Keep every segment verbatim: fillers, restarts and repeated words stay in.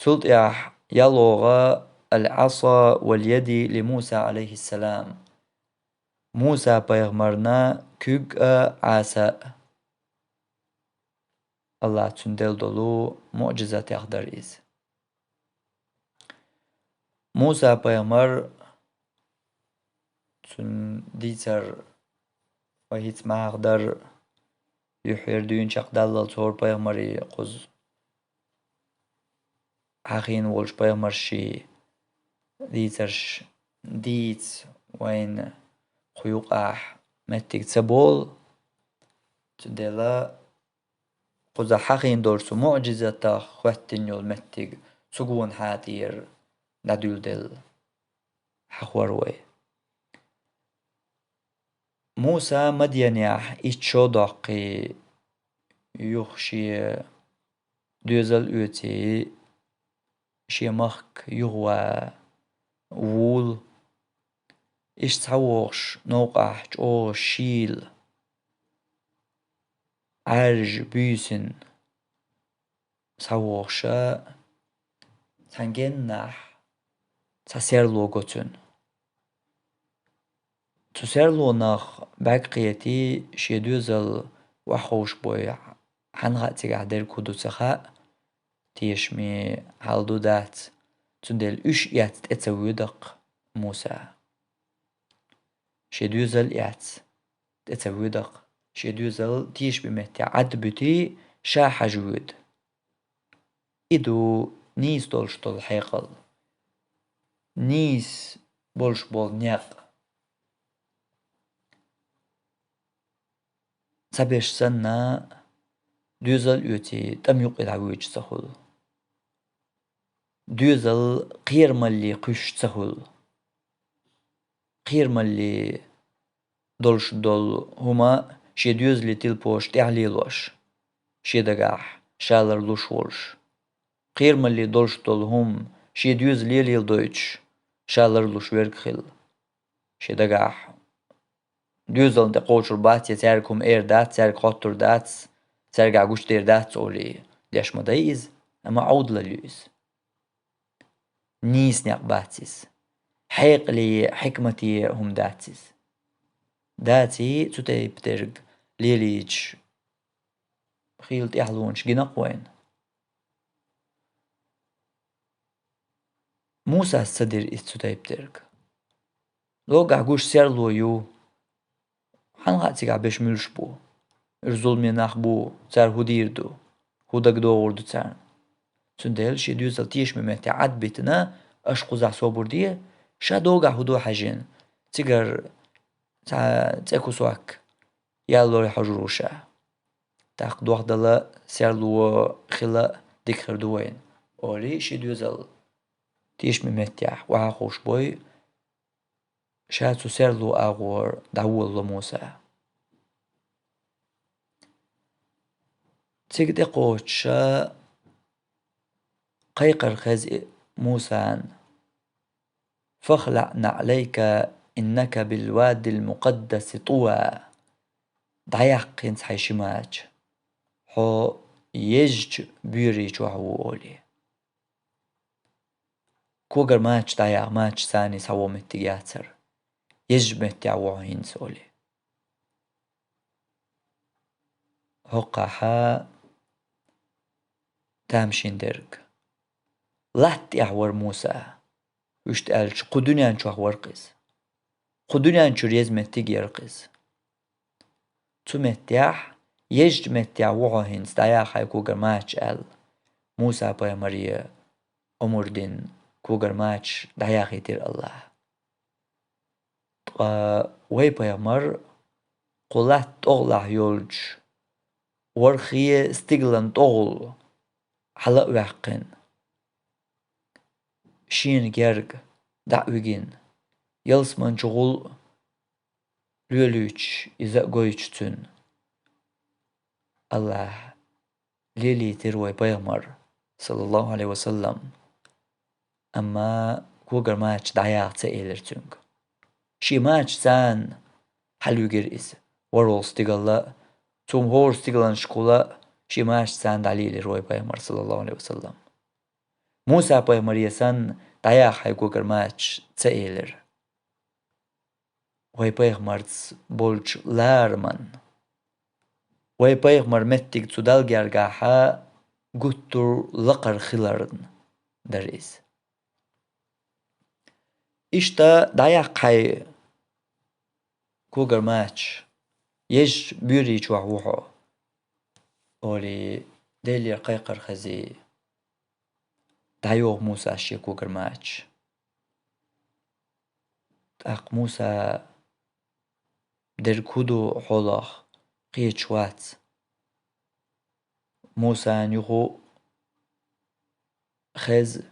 Цул тӀаьхьа ялхлагӀа: «العصا واليد لموسى عليه السلام». Муса пайхамарна куьг а, Ӏаса а. АллахӀа цунна делла долу муӀжизатех дара иза. Муса пайхамар, цуьнан дийцар вай хӀинца ма хьахадара, юьхьера дуьйна чекхдаллалц хӀора пайхамаре кхуза хьахийна волчу пайхамаршийн дийцарш дийца вайна кху юкъахь меттиг ца болу. Цундела кхузахь хьахийна долчу цу муӀжизатах хӀоьттина йолу меттиг цу гонахьа тӀера дӀадуьйладелла хьахор вай. Муса Мадьянехь итт шо доккхий, юха шен доьзал оьций, шен махка юхаван вуьйлу. Иштта схьавогӀуш новкъахь чӀогӀа шийла, Ӏаьржа буьйсина схьавогӀуша, цхьана геннахь цхьа серло го цуьнан. Цу серлонах бӀаьрг кхетий, шен доьзал охьаховшабой, хьанна хаьа цигахь дерг хӀун ду ца хаьа, тешаме хьал ду дац, цундела уьш эцна тӀе ца воьду-кх Муса. Шен доьзал эцна тӀе ца воьду-кх, шен доьзал тешаме меттехь Ӏад а буьтий, ша хьажа воьду. И ду нийса долуш долу хьекъал, нийса болуш болу некъ. Цхьаберш санна, доьзал оьций, тӀам юккъе дӀавоьдуш ца хуьлу. Доьзал кхерамалле кхуьссуш ца хуьлу. Кхерамалле долуш долу хӀума шен доьзалийн тилпош тӀехь лелош, шен дагахь ша ларлуш волуш. Кхерамалле долуш долу хӀума шен доьзале леладойтуш, ша ларлуш верг хилла. Шен дагахь доьзална тӀе кхочур бац, я цаьрга хӀума эр дац, цаьрга хоттур дац, цаьргахь гучудер дац олий, деш ма дай иза, амма Ӏовдалалла ю иза. Нийса некъ бац иза. Хьекъале, хьикмате хӀума дац иза. Даций цу тайпа дерг лелийча, хийла тӀаьхьалонаш гина-кх вайна. Мусас ца дира иза цу тайпа дерг. Логахь гуш серло ю. Хьанна хаьа цигахь берш муьлш бу? Уьш зуламе нах бу, цара хӀун дийр ду? ХӀун дагадогӀур ду царна? Цундела шен доьзал тешаме меттехь Ӏад битина, аша кхузахь собар де, ша догахь хӀун ду хьаьжжина, цигара цхьа цӀе кусок яллалц хьожур ву ша. ТӀаккха дохдала, серло хила дика хир ду вайна, олий, шен доьзал тешаме меттехь охьаховшабой, ша цу серло агӀор дӀаволало Муса. Цига тӀекхочуша кхайкхар хеза Мусана: «فاخلع نعليك إنك بالواد المقدس طوى». ДӀаяккха хӀинца хьайн ши мача, хьо езачу боьрийн чохь ву, олий. Когара мача дӀаяха, мача царний схьавогӀу меттиг яцара. Езачу меттехь ву хьо хӀинца, олий. ХӀокхахьа тамашийна дерг. Латта тӀехь вара Муса. Вуьшта аьлча, кху дуьнен чохь вара-кх иза. Кху дуьнен чуьра еза меттиг яра-кх иза. Цу меттехь, езачу меттехь ву хьо хӀинца, дӀаяха хьайн когара мача аьлла, Муса-пайхамаре омра дина когара мача дӀаяхийтира АллахӀа. Ткъа вай пайхамар кху латта тӀогӀлахь йолчу ворхӀе стигалан тӀогӀул хьала а ваьккхина, шена герга дӀа а вигина, ялсаманчу гӀул а лоьлуьйтуш, иза а гойтуш цуьнан, АллахӀа лелийтира вай пайхамар, саллаллаху Ӏалайхи ва саллам. Амма когара мача дӀаяха ца элира цуьнга. Шен мача царна хьалавигира иза. ВорхӀалгӀа стигалла а, цу хӀора стигаланашкахула а шен мача царна дӀалелира вай пайхамар, саллаллаху Ӏалайхи ва саллам. Муса-пайхамаре санна дӀаяха хьай когармача ца элира. Вай пайхамарца болча лараман, вай пайхамара меттиг цу Далла гергахьа гуттар лакхара хиларна дара иза. Иштта дӀаяха хьай когармача, ежа боьрий чохь ву хьо, олий, Делера кхайкхар хезий, дӀайоьлху Мусас шен когармача. ТӀаккха Муса дерг хӀун ду хьолах кхеташ вац. Мусана юха хеза: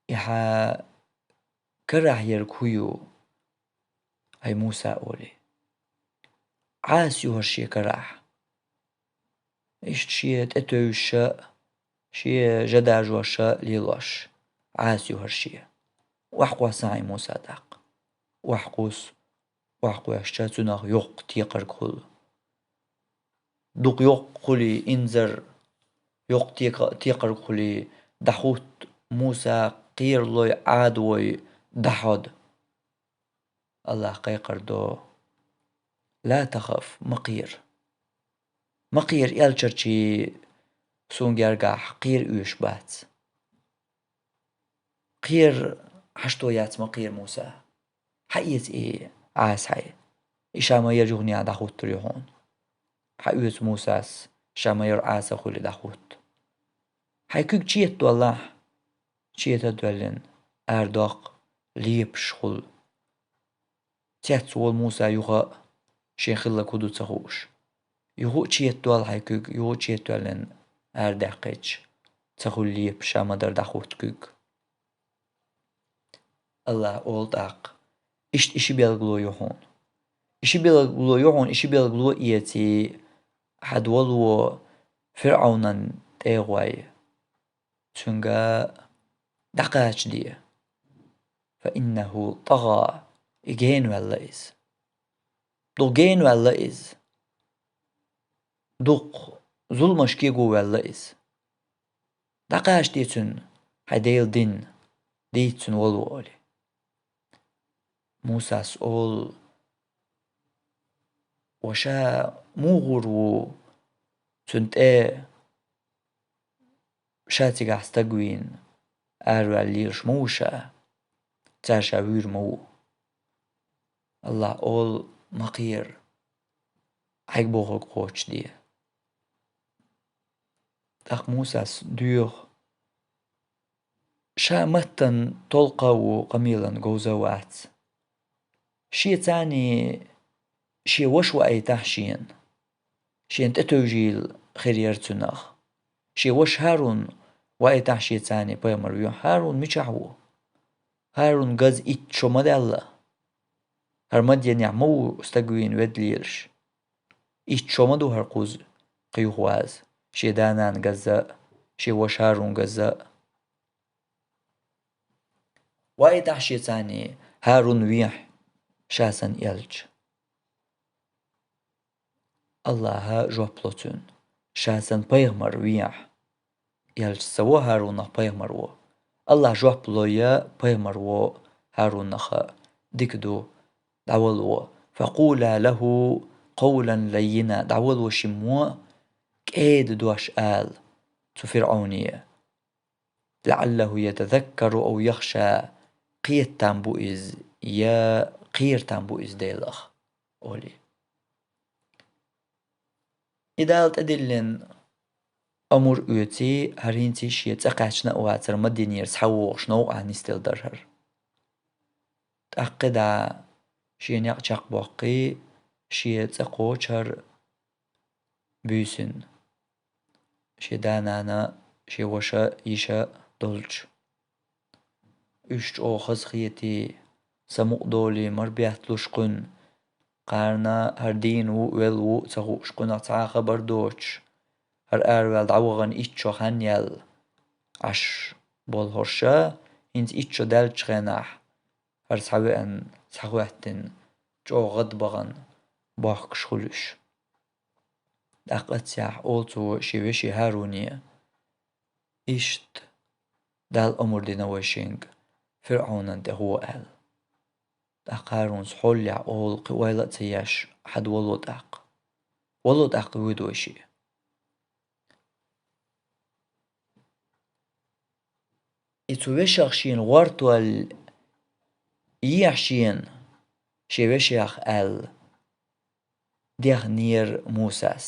«И хьан карахь ерг хӀун ю, хьай Муса?» — олий. Ӏаса ю хӀара шен карахь. Иштта шен тӀетевжаш а, шен жа дажош а лелош, Ӏаса ю хӀара шен. Охьакхосса хьай Муса тӀаккха. Охьакхус, охьакхоьссича, цунах йоккха текхарг хуьлу. Дукха йоккха хуьлий инзар, йоккха текха-, текхарг хуьлий, дӀахӀутту Муса кхералой, Ӏадавой дӀахьоду. АллахӀа кхайкхар до: «Ла тахаф, ма кхера. Ма кхера, элчанчий суна гергахь кхера оьшуш бац. Кхера хьашт яц, ма кхера, Муса. Хьаэца и Ӏаса хьай. И ша ма-ярра юханехьа дӀахӀуттур ю хьуна. Хьаоьцу Мусас, ша ма-ярра Ӏаса хуьлий, дӀахӀутту. Хьай куьг четадолахь». Четадоьллина арадоккху, лепаш хуьлу. Цецволу Муса юха а, шен хилларг хӀун ду ца хууш. Юха а четадолу хьайн куьг, юха а четадоьллина арадаьккхича, ца хуьлу лепаш, ша ма-дарра дӀахӀутту куьг. АллахӀа олу тӀаккха: «Иштта и ши билгало ю хьуна. И ши билгало ю хьуна, и ши билгало эций, хьан дола ФирӀавнан тӀегӀой. Цуьнга дӀакхачаде. Фа иннаху тӀагӀа, и генаваьлла иза. Дукха генаваьлла иза. Дукха зуламашка кегаваьлла иза. ДӀакхачаде цуьнан хьайн Делан дин, дийца цуьнан волаван», — олий. Мусас олу: «Ва ша муха гӀур ву, цуьнан тӀе ша цигахь стаг вийна араваьлла лелаш ма ву ша, цара ша вуьйр ма ву». АллахӀа олу: «Ма кхера, хьайга бохург кхочушде». ТӀаккха Мусас доьху: «Ша маттана толкха а ву, къамелан говза а вац. Шеца шен ваша ваийтахьа шена. Шена тӀетевжийла хир яра цунах. Шен ваша ХӀарун ваийтахьа шеца пайхамар вуьйхьа. ХӀарун мичахь ву? ХӀарун газа итт шо ма даьлла. ХӀара Мадьянехь ма ву стаг вийна ведда лелаш. Итт шо ма ду хӀара кхуза кхин юха ваза, шен да-нана газа а, шен ваша ХӀарун газа а. Ваийтахьа шеца, ХӀарун вехьа, ша санна элча». АллахӀа жоп ло цуьнан: «Ша санна пайхамар вехьа, элча ца во, ХӀарунах пайхамар во». АллахӀа жоп лой, пайхамар во ХӀарунах а, дика ду, дӀавала во. «Факъула лаху къавлан лаййина», дӀавала во шиммо, кӀеда дош ала цу ФирӀавне. «ЛаӀаллаху ятазаккару ав яхша», кхета там бу иза, я кхера там бу иза Делах, олий. И Дала тӀедиллина амур оьций, хӀара хӀинца шен цӀа кхаьчна а вацара, Мадьянера схьавогӀуш новкъахь нисделла дара хӀара. ТӀаккха дӀа шен некъ чекхбоккхий, шен цӀа кхочу хӀара буьйсанна, шен да-нана, шен ваша, йиша долчу. Уьш чӀогӀа хазахетий, самукъадолий, мара бетталуш кхуьнан, кхарна хӀара дийна ву, велла ву а ца хууш, кхуьнах цхьа а хабар доцуш, хӀара араваьлла дӀавахана итт шо хан яьлла Ӏаш болу хӀорш, хӀинца итт шо даьллачу хенахь, хӀара схьавеана, схьахӀоьттина, чӀогӀа гӀадбахана бохкуш хуьлу уьш. ТӀаккха цигахь олу цо шен вешин ХӀаруне: «Иштта Дала омра дина вайшинга ФирӀавнан тӀе гӀо аьлла. ТӀаккха ХӀарунас хьолехь олу кхин ойла а ца еш: «Хьада вало тӀаккха. Вало тӀаккха воьду вай шиъ». И цу вешех шена гӀортор ехьа шена, шен вешех аьлла, дехнера Мусас.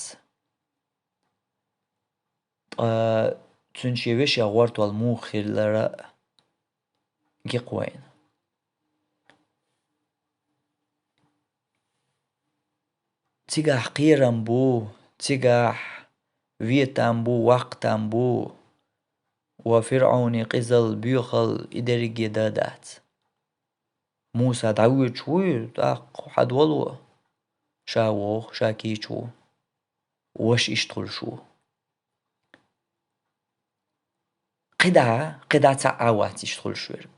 Ткъа цуьнан шен вешех гӀортор муха хилира а гикъ вайна. Цигахь кхерам бу, цигахь ветам бу, ваккхатам бу, ва ФирӀавнан къизалла, боьхалла, и дерриге дан дац. Муса дӀавоьдуш вуй, тӀаккха хьада вало, ша вогӀу, ша кийча ву. Ваша иштта хуьлуш ву. КхидӀа, кхидӀа цхьа а вац иштта хуьлуш верг.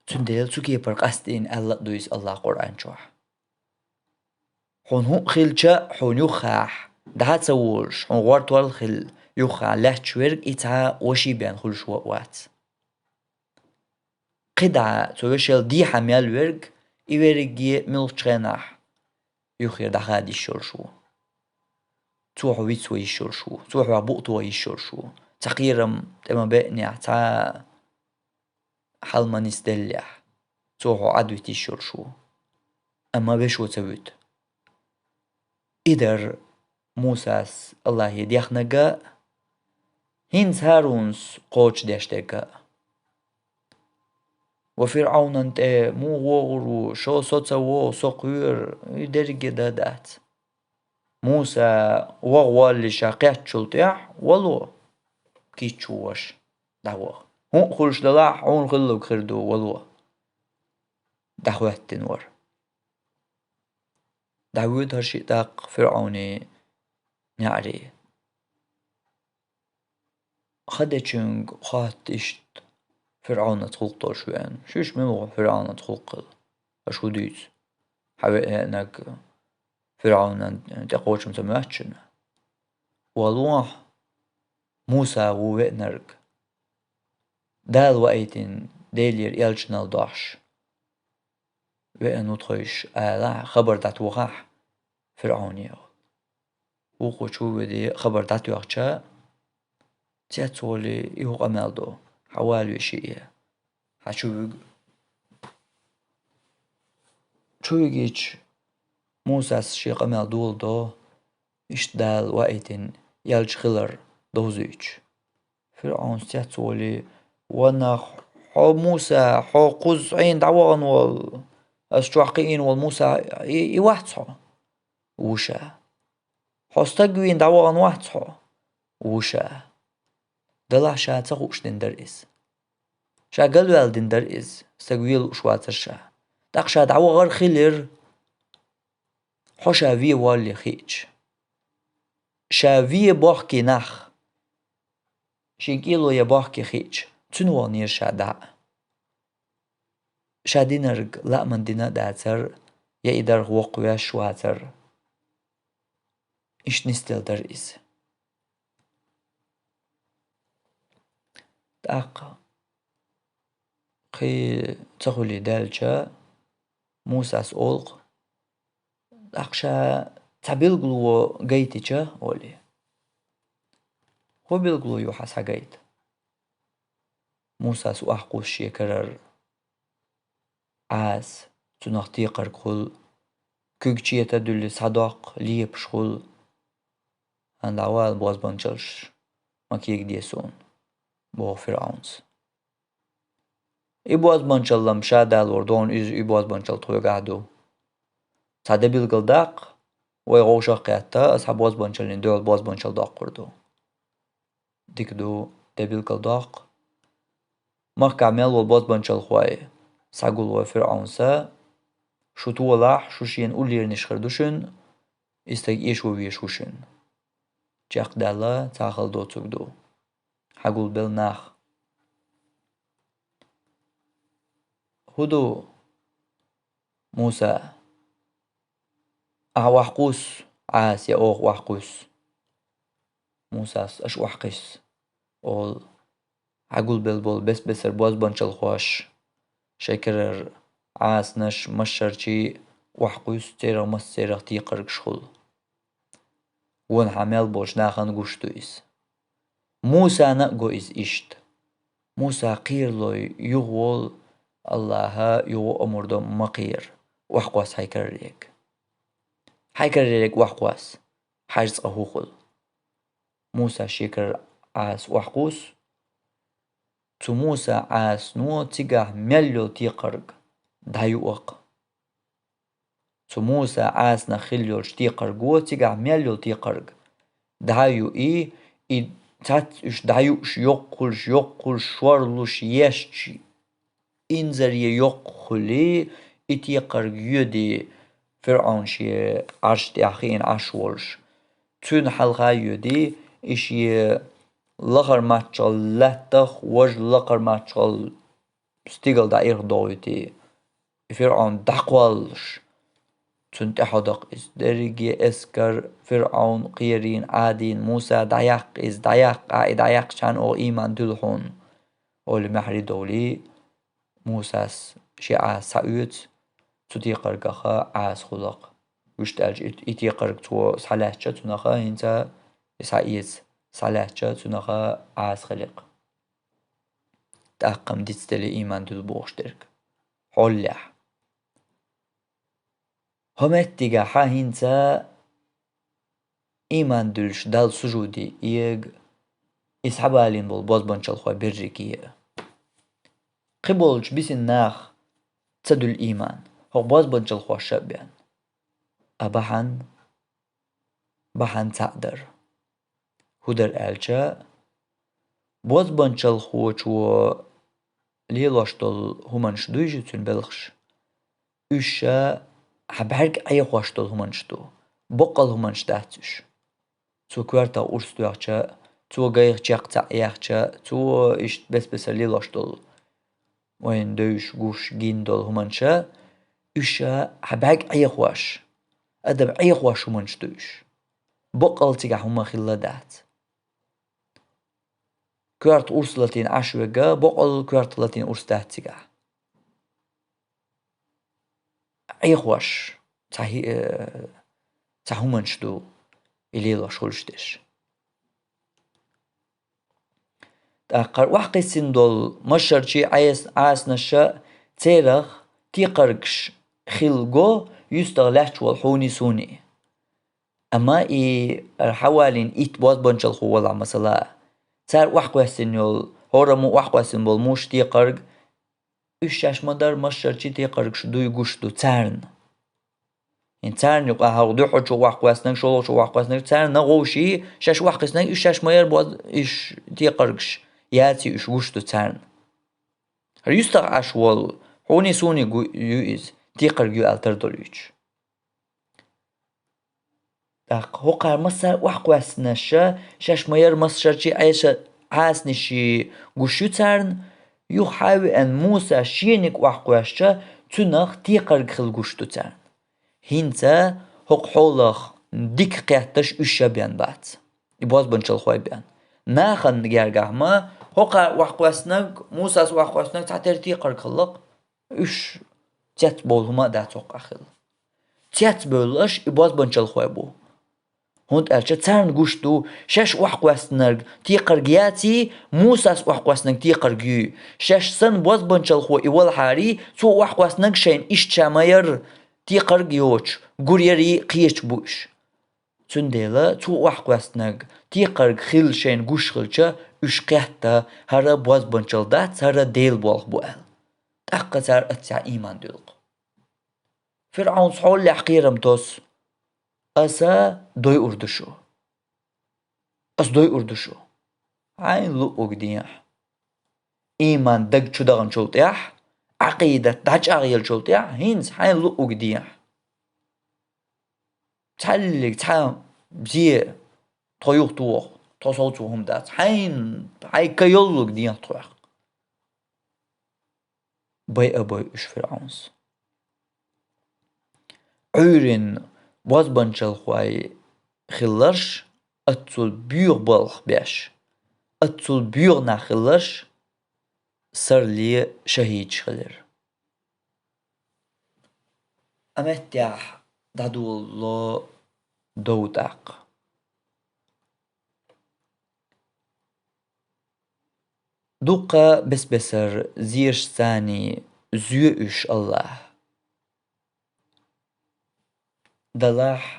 Цундела цу кепара къастийна аьлла а ду иза АллахӀа Къуръан чохь: «Хьуна хӀуъа хилча а, хьуна юххехь дӀа а ца волуш, хьуна гӀортор а хилла, юххехь лаьтташ верг и цхьа а ваша бен хуьлуш вац». КхидӀа цу вешел дехьа мел верг, и верриге муьлххачу хенахь юххера дӀахада йиш йолуш ву. Цо хьо вицван йиш йолуш ву, цо хьох букъ тохо йиш йолуш ву. Цхьа кхерам тӀе ма беънехь, цхьа хьал ма нисделлехь, цо хьо Ӏад вита йиш йолуш ву. Амма вешо ца вуьту. И дара Мусас АллахӀе дехнарг а, хӀинца ХӀарунас кхочушдеш дерг а. Ва ФирӀавнан тӀе муха вогӀур ву, шо со ца вогӀу, со кхоьру, и дерриге дан дац. Муса вогӀу воллий ша кхеттачул тӀаьхьа, вало, кийча ву ваша, дӀаваха. ХӀуъа хуьлуш делахь, хьуна хилларг хир ду, вало. ДӀахӀоьттина вара. ДӀавоьду хӀара шиъ тӀаккха ФирӀавнан неӀаре. Ха дечуьнга хотту иштта ФирӀавнаца гӀуллакх долуш веана. Шуьш мила ву ФирӀавнаца гӀуллакх хила? Аша хӀун дуьйцу? Хьан веанарг ФирӀавнан тӀекхочуш ца моьтту шуна? Валлахь, Муса ву веанарг. Дала ваийтина Делера элчанал дохьуш веана ву тхойша ала хабар дӀатохахь ФирӀавне. Вукхо чу а веде, хабар дӀатоьхча, цецволий, и хӀун къамел ду, хьан валаве шиъ, хьан чу вуьгу. Чу вигича, Мусас шен къамел доладо, иштта Дала ваийтина элча хилар довзуьйтуш. ФирӀавнас цецволий: «Ва нах, хьо Муса, хьо кхузза Ӏийна дӀавахана волу, ас чохь кхиийна волу Муса, и, и вац хьо?» «Ву ша». «Хьо стаг вийна дӀавахана вац хьо?» «Ву ша». Делахь ша ца хууш дина дара иза. Ша галваьлла дина дара иза, стаг вен лууш вацара ша. ТӀаккха ша дӀавахар хилира, хьо ша вен воллий хиъча. Ша вен бохкий нах, шен кӀело ян бохкий хиъча, цуьнан ваханера ша дӀа а. Ша динарг лааман дина а дацара, я и дарх воккхавеш вацара. Иштта нисделла дара иза. ТӀаккха кхин ца хуьлий даьлча, Мусас олу-кх: «ТӀаккха ша цхьа билгало гайтича», — олий. «ХӀун билгало ю хьан схьагайта?» Мусас охьакхуссу шен карара Ӏаса, цунах текхарг хуьлу, куьг чета а дуьллий схьадоккху, лепаш хуьлу. «ХӀан дӀавала, бозбанчаллаш ма кегде суна», — боху ФирӀавнас. «И бозбанчалла-м ша далор ду хьуна, иза и бозбанчалла тхоьгахь а ду. Цхьа де билгалдаккха, вай вовшах а кхетта, аса хьан бозбанчаллин дуьхьал бозбанчалла доккхур ду». Дика ду, де билгалдоккху. Махкахь мел волу бозбанчалхой схьагулвой ФирӀавнас, шу толахь, шу шена уллернаш хир ду шуна, и стаг эшо везаш ву шуна. Чекхдаьлла цхьа хала доцург ду. Хьагулбелла нах. ХӀун ду, Муса? Ахьа охьакхуссу, Ӏаса, я оха охьакхуссу? Мусас: «Аша охьакхуссу». олу. Хьагулбелла болу бес-бесара бозбанчалхош, шайн карара Ӏасанаш, машшарчий охьакхуьйсу, церан массерах текхаргаш хуьлу. Вонахьа мел болчу нахана гуш ду иза. Мусана а го иза иштта. Муса кхералой юхаволу, Аллаха юха омра до ма кхера, охьакхосса хьайн карара ерг. Хьайн карара ерг охьакхосса, хьажа цкъа хӀун хуьлу. Муса шен карара Ӏаса охьакхуссу. Цу Муса Ӏасано цигахь мел йолу текхарг дӀаюо-кх. Цу Муса Ӏасанах хилла йолчу текхарго цигахь мел йолу текхарг дӀа а юий, и цхьацца уьш дӀаюуш, йоккхуьлуш, йоккхуьлуш, шорлуш, ешча, инзаре йоккха хуьлий, и текхарг йоьдий, ФирӀаун шен Ӏарш тӀехь хиъна Ӏаш волуш. Цуьнан хьалха йоьдий, и шен лахара маччахьал лаьттах, важа лахара маччахьал стигала дӀаирхадохуьйтий, и ФирӀаун дӀакхоллалуш, цунна тӀаьхьо даккха иза. Дерриге эскар, ФирӀаун кхерийна, Ӏадийна, Муса, дӀаяккха иза, дӀаяккха, ахь и дӀаяьккхичхьана оха ийман дуьллу хьуна, олий, маьхьарий довлий, Мусас шен Ӏаса схьаоьцу, цу текхаргах Ӏаса хуьлу-кх. Вуьшта аьлча, и, и текхарг цо схьалаьцча, цунах хӀинца и схьаэца схьалаьцча, цунах Ӏаса хили-кх. ТӀаккха-м дицделла ийман дуьллу бохуш дерг. Хьолехь. ХӀокху меттигехь хьан хӀинца ийман дуьллуш Далла сужуде эга, и схьабалийна болу бозбанчалхой берриге а. Кхиболчу бисина наха ца дуьллу ийман, хӀокху бозбанчалхоша а бен. А бахьана, бахьана цхьаъ дара. ХӀун дара аьлча, бозбанчалхочо лелош долу хӀуманаш дуй шу цуьнан белхаш? Уьш ша хьан бӀаьрг Ӏехош долу хӀуманаш ду. Баккъал хӀуманаш дац уьш. Цо коьртах урс доьхча, цо гайх чекх цхьаъ яьхча, цо иштта бес-бесара лелош долу, вайна девзаш, гуш, гина долу хӀуманаш, уьш ша хьан бӀаьрг Ӏехош, адам Ӏехош хӀуманаш ду уьш. Баккъал цигахь хӀума хилла дац. Коьрта урс латийна Ӏаш верг, баккъал коьрта латийна урс дац цигахь. Ӏехош цхьа хӀи-, э, цхьа хӀуманаш ду и лелош хуьлуш дерш. ТӀаккха охьакхиссина долу машшарчий Ӏес-, Ӏасанаша церах текхаргаш хилла го юьстах лаьтташ волу хьуний суний. Амма и хьавалийна итт бозбанчалхо валахь, масала, цара охьакхоьссина йолу, хӀораммо охьакхоьссина болу муш текхарг, уьш шаьш ма-дарра машшарчий текхаргаш дуй гуш ду царна. ХӀинца царна юкъахь хьалха дуьххьарчо охьакхоьссинарг, шолгӀачо охьакхоьссинарг, царна гӀовший шаьш охьакхиссинарг, уьш шаьш ма-ярра боз-, уьш текхаргаш яций уьш гуш ду царна. ХӀара юьстах Ӏаш волу, хьуний суний гу-, ю иза, текхарг ю аьлла тардолуьйтуш. ТӀаккха хӀокхара массара охьакхоьссинаша, шаьш ма-ярра массарчий Ӏеса-, Ӏасанаший гуш ю царна, юха хьа а веана Муса шениг охьакхоьссича, цунах текхарг хилла гуш ду царна. ХӀинца хӀокху хьолах дика кхетташ уьш а бен бац, и бозбанчалхой бен. Нахана гергахь ма, хӀокхара охьакхоьссинарг, Мусас охьакхоьссинарг цхьатерра текхарг хилла-кх, уьш цецбовла хӀума а дац хӀокхахь хилла. Цецбевлларш и бозбанчалхой бу. ХӀунда аьлча царна гуш ду, шаьш охьакхоьссинарг текхарг яций, Мусас охьакхоьссинарг текхарг юй. Шаьш санна бозбанчалхо и валахьарий, цо охьакхоьссинарг шайна иштта ша ма-ярра текхарг йоцуш, гур ярий, кхечу бу уьш. Цундела цо охьакхоьссинарг текхарг хилла шайна гуш хилча, уьш кхетта, хӀара бозбанчалхо дац, хӀара Делан болх бу аьлла. ТӀаккха цара оццехь ийман дуьллу-кх. ФирӀаунца хьолехь кхерам тосу: «Аса дойур ду шу. Аса дойур ду шу. Хьайна луъург дехьа. Ийман даг чу даханчул тӀаьхьа, Ӏакъидат дӀачӀагӀъеллачул тӀаьхьа, хӀинца хьайна луъург дехьа. Цхьаллиг цхьа зе тхо юхатоху, тхо совцо хӀума дац. Хьайна, хьайн ка йоллург дехьа тхох». Байа бой уьш ФирӀаунс. Ӏуьйрин бозбанчалхой хилларш, оццул боьха балха беш, Аццул боьха нах хилларш, сарале шахӀидаш хилира. Ӏа меттехь дӀадолало дов тӀаккха. Дуккха бес-бесара зешашца зоь уьш АллахӀа. Делахь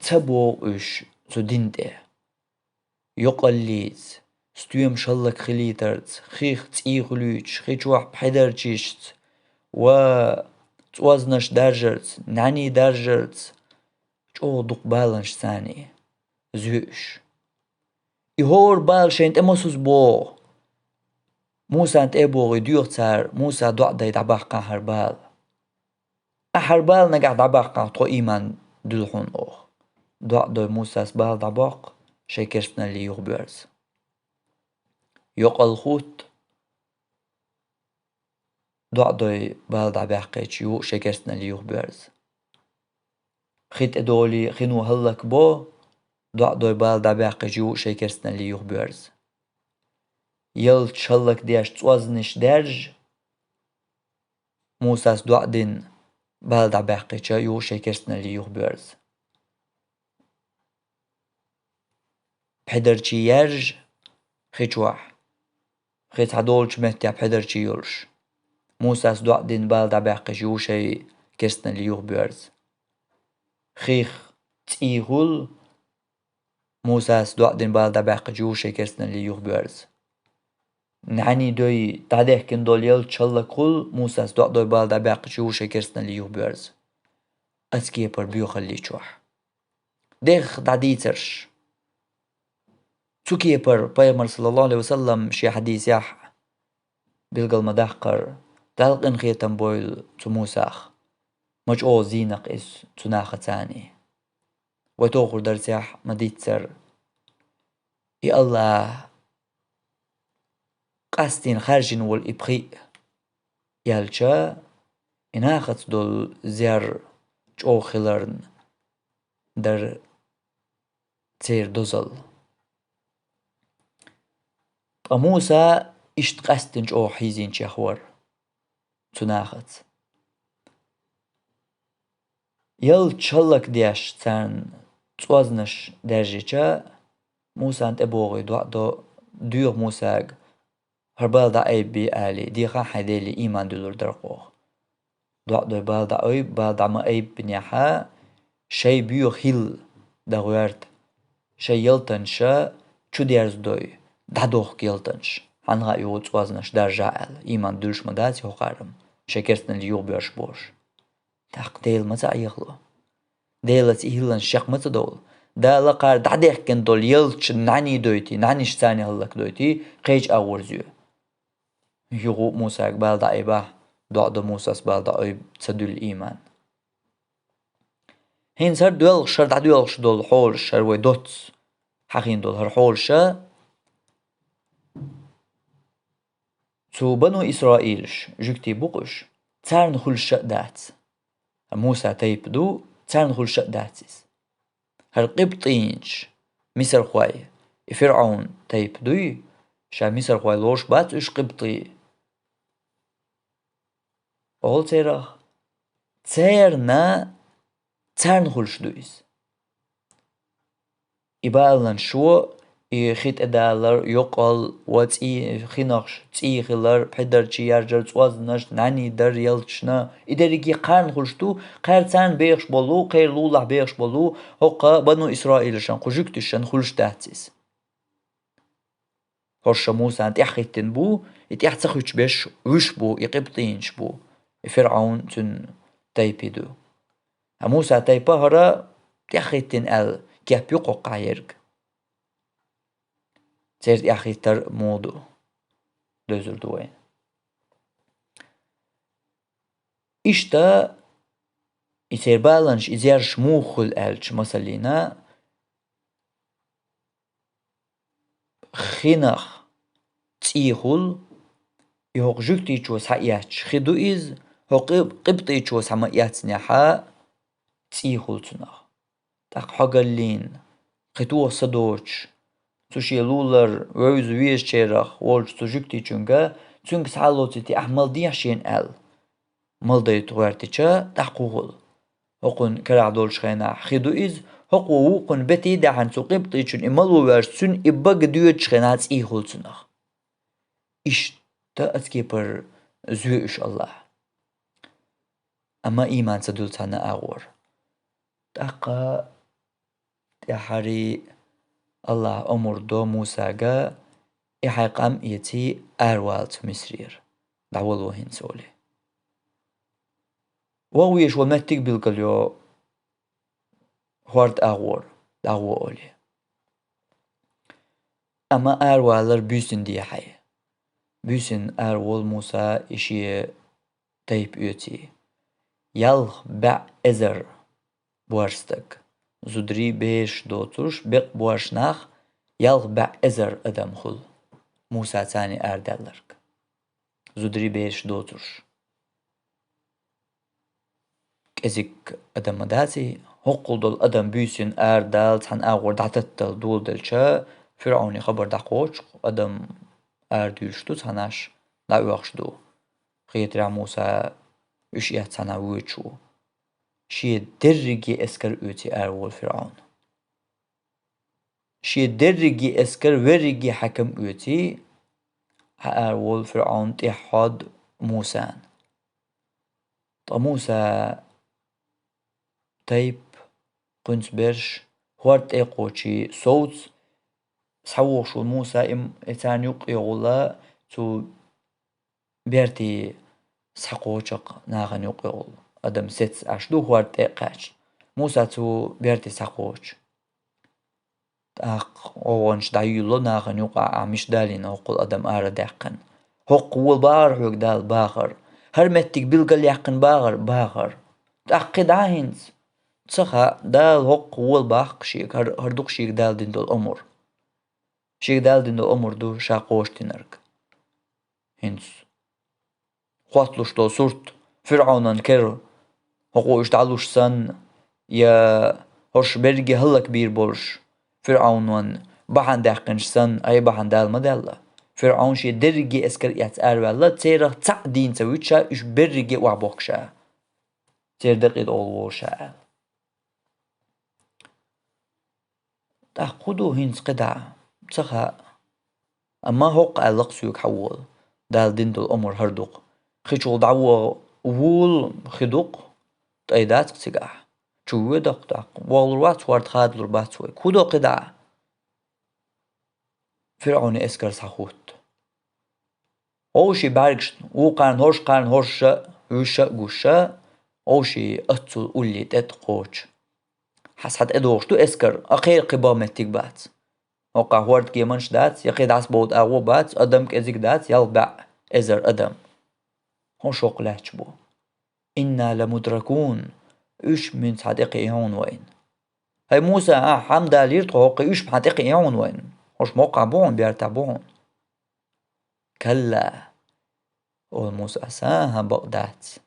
ца богӀу уьш цу дина тӀе. Йокъаллица, стоьмаш хӀаллакьхилийтарца, хих цӀий хуьлуьйтуш, хи чохь пхьедарчашца, ва цӀознаш даржарца, нӀаьний даржарца, чӀогӀа дукха баланашца зоь уьш. И хӀора бала шайна тӀе массаза богӀу. Мусан тӀе а богӀий доьху цара, Муса доӀа дай дӀабаккхахьара бала. Ахьара бала нагахь дӀабаккхахь, тхо ийман дуьллу хьуна оха. ДоӀа дой Мусас бала дӀабоккху, шайн керстаналле юхабоьрза. Йокъал хӀутту, доӀа дой бала дӀабаьккхича, юха шайн керстаналле юхабоьрза. Хи тӀедолий, хино хӀаллакбо, доӀа дой бала дӀабаьккхича, юха шайн керстаналле юхабоьрза. Ялташ хӀаллакдеш, цӀознаш даьржа, Мусас доӀа дина бала дӀабаьккхича, юха шайн керстаналле юхабоьрза. Пхьедарчий яьржа хи чохь, хи цхьадолчу меттехь пхьедарчий йолуш, Мусас доӀа дина бала дӀабаьккхича, юха шайн керстаналле юхабоьрза. Хих цӀий хуьлу, Мусас доӀа дина бала дӀабаьккхича, юха шайн керстаналле юхабоьрза. НӀаьний дой дӀадехкина долу ялташ хӀаллакхуьлу, Мусас доӀа дой бала дӀабаьккхича, юха шайн керстаналле юхабоьрза. Оцу кепара боьхалли чохь. Дехха дӀадийцарш. Цу кепара Пайхамар, саллаллаху Ӏалайхи ва саллам, шен хьадисехь билгал ма-даккхара, Далла къинхетам бойла цу Мусах, ма чӀогӀа зийнакх иза цу нахаца. Вай тохара дарсехь ма-дийццара, и АллахӀа къастийна хаьржина волу и пхиъ яьлча, и нахаца долу зер чӀогӀа хиларна дара церан дозалла. Ткъа Муса иштта къаьсттина чӀогӀа хьийзинчех вара цу нахаца. Ялташ хӀаллакдеш, царна цӀознаш даьржича, Мусан тӀе богӀий доӀа до, доьху Мусага, хӀара бала дӀаайбабе алий, дехахь хьайн Деле, ийман дуьллур дара-кх оха. ДоӀа дой бала дӀаайба, бала дӀа ма айбинехь, шайн боьха хӀилла дан гӀерта, шайн ялтанаш чудерзадой, дӀадохку ялтанаш, хьанна хаьа юха цӀознаш даржахь аьлла, ийман дуьллуш ма дац и хӀокхара-м, шайн керстаналле юхабоьрзуш болуш. ТӀаккха Дела ма ца Ӏехало. Делаца и хӀилланаш чекх ма ца довла. Дала кхара дӀадехкина долу ялташ нӀаьний дойтий, нӀаьнаш царна хӀаллакдойтий, кхечу агӀор зоь. Юха Мусага бала дӀаайбахь, доӀа до Мусас бала дӀаайба, ца дуьллу ийман. ХӀинца хӀара доьлхуш, хӀара дӀадоьлхуш долу хьолаш, хӀара вай доцца хьахийна долу хӀара хьолаша, цу бану Исраилаш, жуьгтий бу-кх уьш, царна хуьлуш а дац. Мусан тайпа ду, царна хуьлуш а дац иза. ХӀара къибтӀинаш, мисархой, и ФирӀавн тайпа дуй, ша мисархой лоруш бац уьш къибтӀий. Олу церах, церна, царна хуьлуш ду иза. И баланаш шо, и хи тӀедалар, йокъал, ва цӀий, хинахш, цӀий хилар, пхьедарчий яржар, цӀознаш, нӀаьний дар ялташна, и дерриге кхарна хуьлуш ду, кхара царна бехаш болу, кхеран лулахь бехаш болу, хӀокху бану Исраилашан, кху жуьгташан хуьлуш дац иза. ХӀорш Мусан тӀаьхьахӀиттина бу, и тӀаьхьа ца хуьттуш берш вуьш бу, и къибтӀинаш бу, и ФирӀавн, цуьнан тайпа ду. Ткъа Мусан тайпа хӀара тӀаьхьахӀиттина аьлла кеп ю кхоккхахь ерг. Церан тӀаьхьахӀиттар муха ду, доьзур ду вайна. Иштта, и церан баланаш, и зерш муха хуьлу аьлча, масаллина, хинах цӀий хуьлу, и хӀокху жуьгтичо схьаэцча хи ду иза, хӀокху къиб-, къибтӀичо схьа ма эцнехь, цӀий хуьлу цунах. ТӀаккха хьогаллина, кхин тоха са доцуш, цу шен лулара вевза везачарах волчу цу жуьгтичуьнга, цуьнга схьа а лоцуьйтий, ахь мала дехьа шена аьлла. Мала дайта гӀоьртича, тӀаккха хӀун хуьлу? ХӀокхуьнан карахь долчу хенахь хи ду иза, хӀокхо вукхуьнан бетий даьхьна цу къибтӀичунна и мало ваьлча, цуьнан и бага доьдучу хенахь цӀий хуьлу цунах. Иштта оцу кепара зоь уьш АллахӀа. Амма ийман ца дуьллу цхьана агӀор. ТӀаккха тӀаьххьарий АллахӀа омра до Мусага, и хьайн къам а эций, аравала цу Мисрера, дӀавало хӀинца олий. ВогӀу везаш волу меттиг билгалйо хӀорда агӀор, дӀагӀо олий. Амма аравалар буьйсанна дехьа. Буьйсанна араволу Муса и шен тайпа оьций. Ялх бӀе эзар боьрша стаг. Зударий, бераш доцурш, бекъа боьрша нах, ялх бӀе эзар адам хуьлу Муса царний арадаьлларг. Зударий, бераш доцурш. КӀезиг адам ма даций, хӀоккхул долу адам буьйсанна арадала цхьана агӀор дӀататтал доладелча, ФирӀауне хабар дӀакхочу, адам арадуьйлуш ду цхьанаш, дӀаоьхуш ду. Хетарехь, Муса уьш эцна цхьана воьдуш ву. Шен дерриге эскар оьций араволу ФирӀаун. Шен дерриге эскар, верриге хьаькам оьций, хьаара волу ФирӀаун тӀехьа хьоду Мусана. Ткъа Муса тайп, кхуьнца берш, хӀорда тӀе кхочий совца, схьавогӀуш волу Муса и, и царна юккъе гӀула цу бертий схьакхочу-кх нахана юккъе гӀула. Адам сецна Ӏаш ду хӀорда тӀе а кхаьчна. Муса цу бертий схьакхочу. ТӀаккха гӀовгӀанаш дӀайуьйлало нахана юкъахь, ахь мича далийна хӀоккхул адам арадаьккхина. ХӀоккху вола бахара хьоьга Дала бахар. ХӀара меттиг билгал яьккхина бахара, бахар. ТӀаккха кхин дӀа хӀинца. Ца хаьа, Дала хӀоккху вола баккха шега, хӀара, хӀара ду-кх шега Дала дина долу омра. Шега Дала дина долу омра ду ша кхочушдинарг. ХӀинца хотталуш долу сурт, ФирӀаунан кара, хӀокхо уьш дӀалуш санна, я хӀорш берриге хӀаллакбийр болуш, ФирӀаунан бахьана даьккхинчу санна, ай бахьана Дала ма даьлла. ФирӀаун шен дерриге эскар эцна араваьлла, церах цхьаъ дийна ца вуьту ша, уьш берриге охьабохку ша. Церан декъий тӀехула волу ша аьлла. ТӀаккха хӀун ду хӀинца кхидӀа? Ца хаьа. Амма хӀокху аьлла-кх соьга хьан волу. Дала дина долу омра хӀара ду-кх. Хи чухула дӀавола хи ду-кх, тӀай дац-кх цигахь. Чу воьду-кх тӀаккха. ВогӀур вац, хӀорда хадалур бац вай. ХӀун до кхидӀа? ФирӀауна эскар схьахӀутту. Вовшийн бӀаьргашна, вукхарна хӀорш, кхарна хӀорш а, вуьш а гуш а, вовшийн аццул улле тӀе тӀе кхочу. Хьан схьа тӀедогӀуш ду эскар, а кхеран кхин бан меттиг бац. ХӀокхахь хӀорда кеманаш дац, я кхин дӀасабовла агӀо бац, адам кӀезиг дац, ялх бӀе эзар адам. ХӀорш хӀокху лаьтташ бу. «Инна ламудракун». Уьш муьнца хьан тӀекхиий хьуна вайна? ХӀай Муса, ахь хьамдалийра тхо хӀокху, уьш хьан тӀекхиий хьуна вайна? ХӀорш моккхахь бу хьуна, бертахь бу хьуна. «Калла», — олу Мусас, — «хӀан-хӀа, бакъ дац».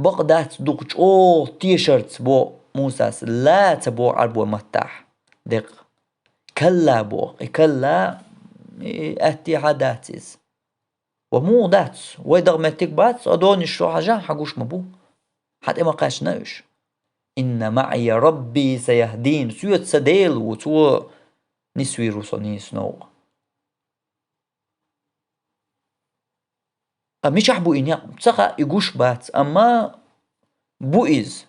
Бакъ дац дукха чӀогӀа тешарца боху Мусас, «ла» ца боху Ӏарбойн маттахь декъа. «Калла» боху. И «калла», и аьттехьа дац иза. Ва муха дац? Вай дагӀа меттиг бац, а донаш шо хьажахь, хьан гуш ма бу. Хьан тӀе ма кхаьчна уьш. «Инна маӀия Рабби саяхдин». Соьца сан Дела ву, цо нисвийр ву со нийса новкъа. Ткъа мичахь бу и некъ? Ца хаьа, и гуш бац, амма бу иза.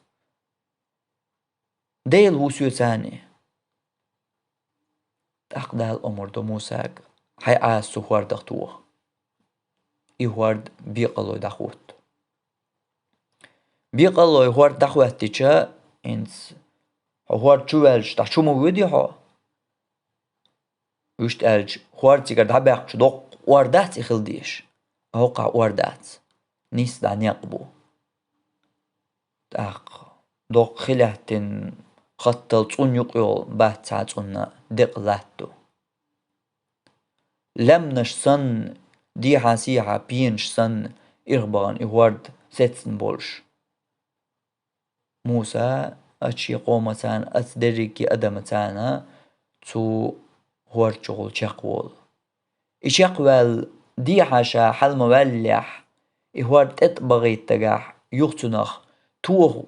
Дела ву соьца. ТӀаккха Дала омра до Мусага: «Хьайн Ӏаса цу хӀордах тоха». И хӀорда бекъалой дӀахӀутту. Бекъалой хӀорда дӀахӀоьттича, хӀинца хьо хӀорда чу ваьлча, дӀа чу ма воьдий хьо? Вуьшта аьлча, хӀорда цигара дӀабаьккхича, доккха ор дац и хила дезаш? ХӀокхахь ор дац. Нийсса дӀа некъ бу. ТӀаккха доккха хи лаьттина, хаттал цӀун юкъа йолу бац цхьа цӀунна декъа латта ду. Лаьмнаш санна, дехьа-сехьа пенаш санна, ирх бахана и хӀорда сецна болуш. Муса оцу шен къомаца, оцу дерриге адамаца цу хӀорда чухула чекхволу. И чекхваьлла дехьа ша хьала ма ваьллехь, и хӀорда тӀе тӀе багӀийта дагахь, юха цунах тоха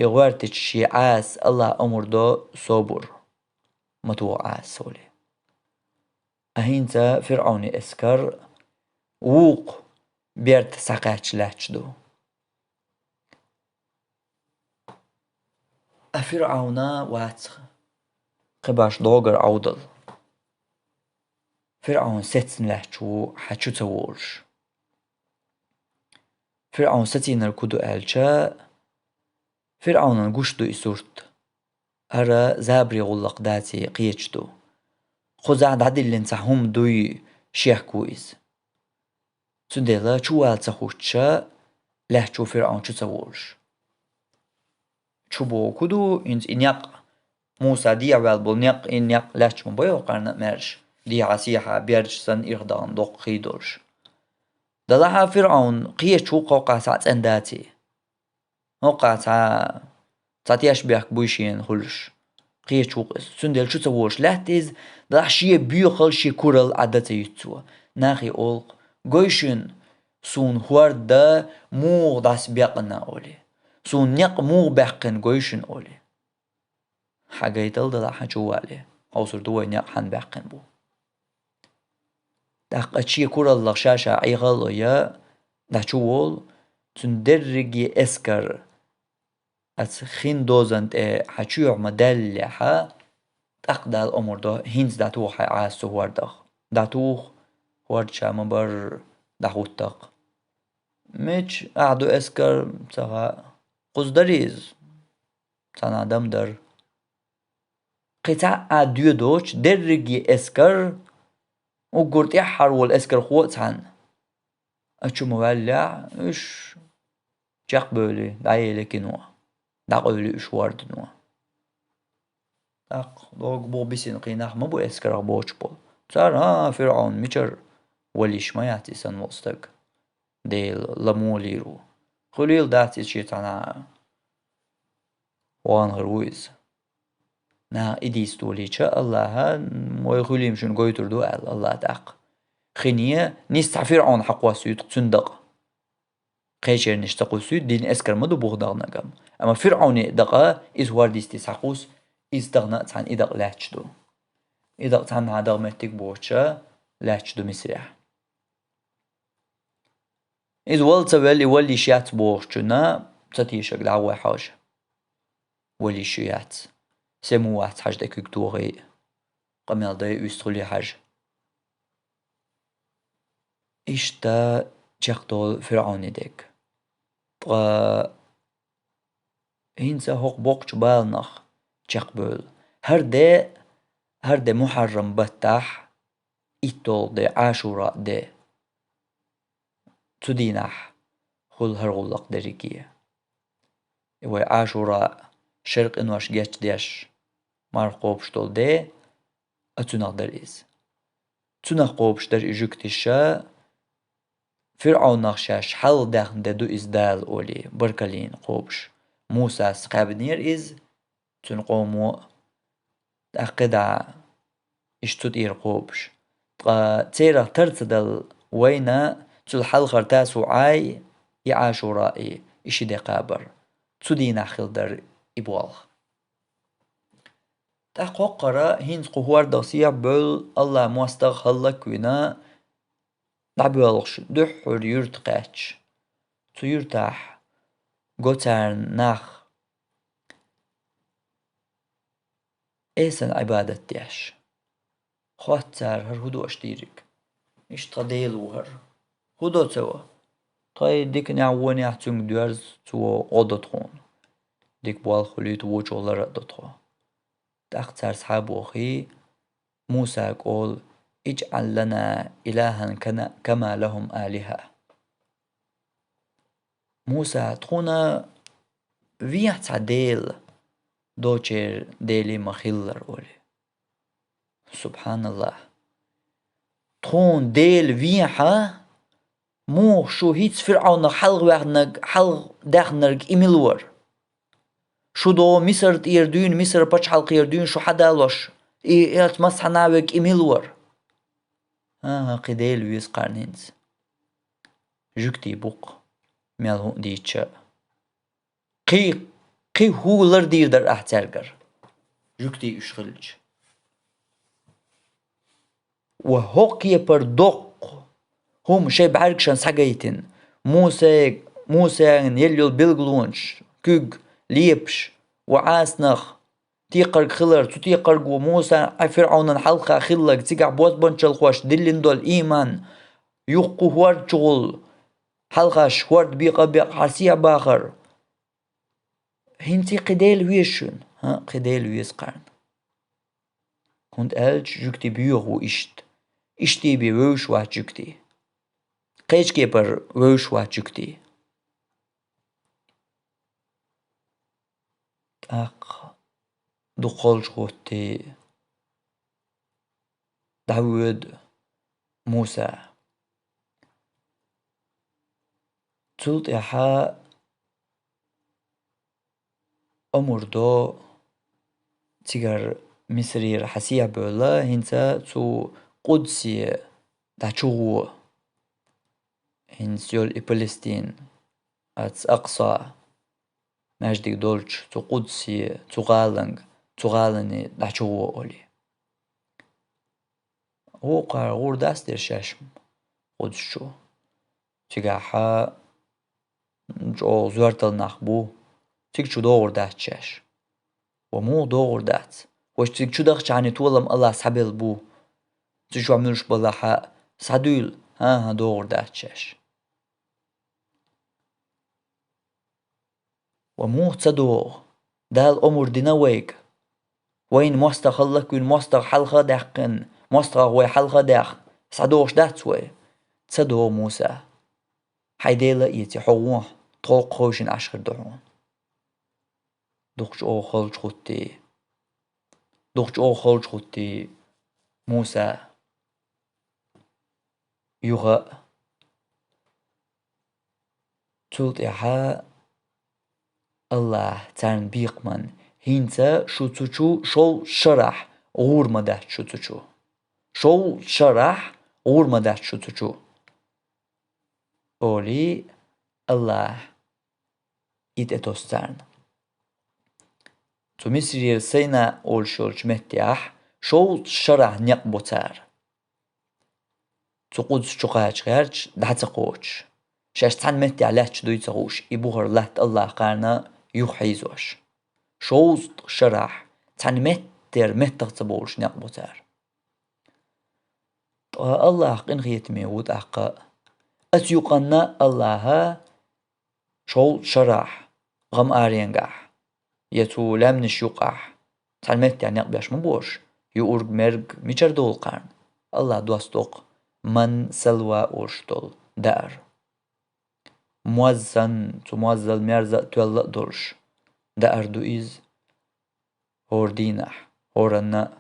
и гӀоьртича шен Ӏаса, АллахӀа омра до собар, ма тоха Ӏаса олий. А хӀинца ФирӀавни эскар вукху берда схьакхаьчча лаьтташ ду. А ФирӀавна вац кхин баш догара Ӏовдал. ФирӀавн сецна лаьтташ ву хьан чу ца волуш. ФирӀавн сацийнарг хӀун ду аьлча, ФирӀавнан гуш ду и сурт. ХӀара забаре гӀуллакх даций кхеташ ду. Кхузахь дӀадиллина цхьа хӀума дуй шек ву иза. Цундела чу вала ца хӀуттуша, лаьтташ ву ФирӀавн чу ца волуш. Чу боху хӀун ду, хӀинца и некъ, Муса дехьаваьлла болу некъ, и некъ лаьтташ ма бу хӀокхарна а маьрша, дехьа-сехьа бердаш санна ирх дахана доккха хий долуш. Делахь а ФирӀавн кхеташ ву кхоккхахь схьа цӀена даций. ХӀокхахь цхьа, цхьа тешнабехк буй шена хуьлуш. Кхеташ ву-кх иза. Цундела чу ца волуш лаьтта иза, делахь шен боьхалла, шен куралла Ӏа дан ца юьту цо. Нахе олу-кх: «Гой шуна, суна хӀорда муха дӀасабекъна», олий. «Суна некъ муха баьккхина гой шуна», олий. Хьан гайтал делахь хьан чу вале, хьовсур ду вай некъ хьанна баьккхина бу. ТӀаккха шен кураллах ша-ша Ӏехалло я, дӀа чу волу, цуьнан дерриге эскар аца хин дозан тӀе хьан чоьхьа ма даьллехьа, тӀаккха Дала омра до, хӀинца дӀатоха хьайн Ӏаса цу хӀордах. ДӀатуха, хӀорда ша ма-барра дӀахӀуттакх. Мича ахь ду эскар ца хаьа, кхуза дарий иза? Цхьана адам дара. Кхин цхьа а доьдочу, дерриге эскар, уггар тӀаьххьара волу эскархо а цхьаьна. А чу ма ваьллехь, уьш чекхбевлли, дӀаели кино, дӀакъевли уьш хӀордано. ТӀаккха догу боху бисина кхин нах ма бу эскарах боцуш болу. Цара: «ХӀан, ФирӀавн мичара валийш ма яц и санна волу стаг, Дела ламо лийр ву. Хуьлийла дац иза шен цхьана а. Вон хир ву иза». Наха и дийца долийча, АллахӀа: «Вай хуьлийла шуна гойтур ду», аьлла АллахӀа тӀаккха. Хине, нисса цхьа ФирӀавн хьакхоссуьйту-кх цуьнан дакъа. Кхечернаш ца кхуссуьйту, дийна эскар ма ду буха даханарг-м. Амма ФирӀавне дакъа, иза хӀорда йисте схьакхуссу, иза тахана а цхьаьна и дакъа лаьтташ ду. И дакъа цхьаннахьа даха меттиг боцуша лаьтташ ду Мисрехь. Иза вала ца велла, и валийш яц бохучунна ца тешарг дӀагӀой хьожа. Валийш ю яц. Сема вац хьажа тӀе куьг тохий, къамел дай уьсту хуьлий хьажа. Иштта чекхдолу ФирӀавне дерг. Ткъа хӀинца хӀокху боккхачу баланах чекхбевлла. ХӀара де, хӀара де Мухьаррам баттахь, итталгӀа де, Ӏашура де. Цу дийнахь хуьлу хӀара гӀуллакх дерриге. И вай Ӏашура шеркъинош гечдеш, марха кхобуш долу де а цунах дара иза. Цунах кхобуш дара и жуьгтиша, ФирӀавнах шаьш хьалха даьхна де ду иза Дала олий, баркаллина кхобуш. Мусас кхаьбнера иза, цуьнан къомо а, тӀаккха кхидӀа иштта цу тӀера кхобуш. Ткъа церах тар ца дала вайна, цул хьалхара Тасуъай, и Ӏашураи, и ши де кхабар. Цу дийнахь хилла дара и болх. ТӀаккха хӀокхара хӀинца кху хӀордах сехьа бевлла, АллахӀа мостагӀ хӀаллак а вина, дӀабоьлхуш дуьххьара юьрта кхаьчча, цу юьртахь го царна нах Эсан Ӏибадат деш. Хотту цара: «ХӀара хӀун до аша дийриг? Иштта тхан Дела ву хӀара. ХӀун до ца во? Тхайн диканехь, вонехь цуьнга доьрза, цо гӀо до тхуна. Дика болх хуьлийта, вочух лар а до тхо». ТӀаккха цара схьа а бохий, Мусага олу: «ИжӀал лана илахӀан кана-, кама лахӀум алихӀа». Муса, тхуна вехьа цхьа дела, дочеран дела ма-хиллара, олий. СубхьаналлахӀ! Тхуна дела вехьа, муха шу хӀинца ФирӀавнах хьалхаваьхнарг, хьалхадаьхнарг и мила вара? Шу догӀу Мисар тӀера дуьйна, Мисар пачхьалкхера дуьйна шу хьадалош, И, и ас массанхьа а вега и мила вара? ХӀан-хӀа, кхин Дела веза кхарна хӀинца. Жуьгтий бу-кх, мел хӀуъа дийцча а. Кхин, кхин хӀу лардийр дара ахь цаьргара, жуьгтий уьш хилча? Ва хӀокху кепара доккха хӀума шайн бӀаьргашна схьагайтина, Муса, Мусана елла йолу билгалонаш, куьг, лепаш, ва Ӏасанах текхарг хилар, цу текхарго Мусан а ФирӀавнан хьалха хилларг, цигахь бозбуунчалхоша диллина долу ийман, юха кху хӀорда чу гӀур хьалхаш, хӀорда бекъа а бекъна хьалсехьа бахар. ХӀинца кхин Дела веза шуна? ХӀан-хӀа, кхин Дела веза кхарна. ХӀунда аьлча жуьгтий боьха ву иштта. Иштта бен вевзаш вац жуьгтий. Кхечу кепара вевзаш вац жуьгтий. ТӀаккха дукха холчу хӀуттий дӀавоьду Муса. Цул тӀаьхьа омра до цигара Мисрера хьан сехьа бевлла, хӀинца цу Къудсе дӀачугӀо. ХӀинца йолу и Палестин, аца Акъса маьждиг долчу цу Къудсе, цу гӀаланга, цу гӀалане дӀачугӀо олий. Вукхара гӀур дац дера шаьш Къудс чу. Цигахь чӀогӀа зоьртал нах бу, цига чу догӀур дац шаьш. Ва муха догӀур дац? Вайша цига чу дахчахьана толам Аллахьа схьабелла бу. Цу чохь муьлш балахь а схьадуьйла, хӀан-хӀа, догӀур дац шаьш. Ва муха ца догӀу? Дала омра дина вайга. Вайна мостагӀа хилларг, вуьйна мостагӀа хьалха а даьккхина, мостагӀах вай хьалха а даьхна, схьадогӀуш дац вай? Ца догӀу, Муса. Хьайн Дела а эций, хьо гӀо, тхо кхойшина Ӏаш хир ду хьуна. Дукха чӀогӀа холчу хӀуттий, дукха чӀогӀа холчу хӀуттий Муса юха а. Цул тӀаьхьа Аллахьа царна бекхаман: «ХӀинца шу цу чу шовзткъа шарахь гӀур ма дац шу цу чу. Шовзткъа шарахь гӀур ма дац шу цу чу», — олий Аллахьа и тӀетосу царна. Цу Мисрера Сайна олуш йолчу меттехь шовзткъа шарахь некъ бо цара. Цу Къудс чу кхача гӀерташ, дӀа ца кхочуш, шаьш цхьана меттехь лаьтташ дуй ца хууш, и бухара латта Аллахьа кхарна юха хьийзош. Шовзткъа шарахь цхьана меттера меттах ца бовлуш некъ бо цара. Ткъа Аллахь къинхетаме ву тӀаккха а. Аса юкъанна Аллахьа шовзткъа шарахь гӀам-аренгахь, я цу лаьмнаш юкъахь цхьана меттехь некъ беш ма бу уьш, юург-мерг мичара долу кхарна? Аллахьа доссадо-кх ман, салва олуш долу даар. Моз санна, цу моззал, мерза а тоьлла а долуш даар ду иза хӀора дийнахь, хӀоранна а.